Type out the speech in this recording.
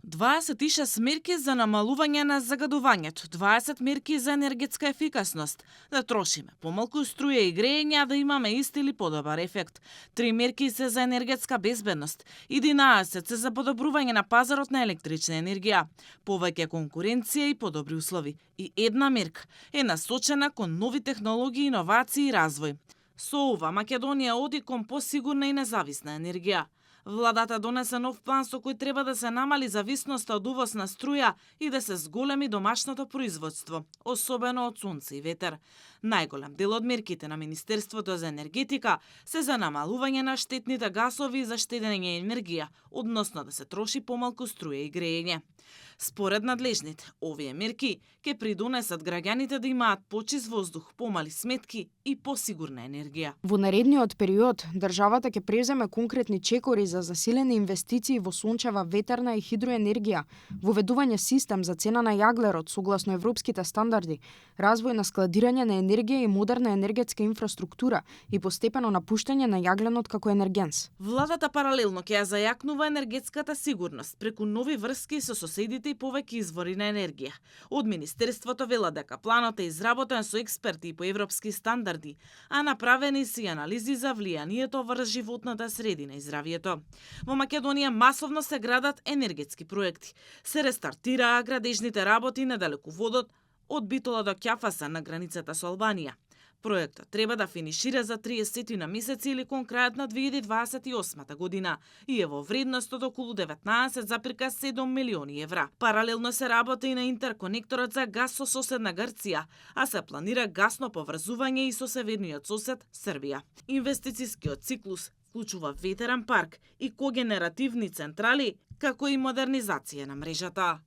26 мерки за намалување на загадувањето, 20 мерки за енергетска ефикасност, да трошиме помалку струја и грејење, а да имаме ист или подобар ефект. 3 мерки се за енергетска безбедност, 11 се за подобрување на пазарот на електрична енергија, повеќе конкуренција и подобри услови. И една мерка е насочена кон нови технологии, иновации и развој. Со ова Македонија оди кон посигурна и независна енергија. Владата донесе нов план со кој треба да се намали зависноста од увоз на струја и да се зголеми домашното производство, особено од сонце и ветер. Најголем дел од мерките на Министерството за енергетика се за намалување на штетните гасови и за штедење енергија, односно да се троши помалку струја и грејење. Според надлежните, овие мерки ќе придонесат граѓаните да имаат почист воздух, помали сметки и посигурна енергија. Во наредниот период, државата ќе преземе конкретни чекори за засилени инвестиции во сончева, ветерна и хидроенергија, воведување систем за цена на јаглерод согласно европските стандарди, развој на складирање на енергија и модерна енергетска инфраструктура и постепено напуштање на јагленот како енергенс. Владата паралелно ќе ја зајакнува енергетската сигурност преку нови врски со соседите и повеќе извори на енергија. Од Министерството велат дека планот е изработен со експерти по европски стандарди, а направени се и анализи за влијанието врз животната средина и здравието. Во Македонија масовно се градат енергетски проекти. Се рестартираа градежните работи на далеководот од Битола до Ќафаса на границата со Албанија. Проектот треба да финишира за 30 на месеци или кон крајот на 2028 година и е во вредност од околу 19,7 милиони евра. Паралелно се работи и на интерконекторот за газ со соседна Грција, а се планира гасно поврзување и со северниот сосед Србија. Инвестицискиот циклус вклучува ветерен парк и когенеративни централи, како и модернизација на мрежата.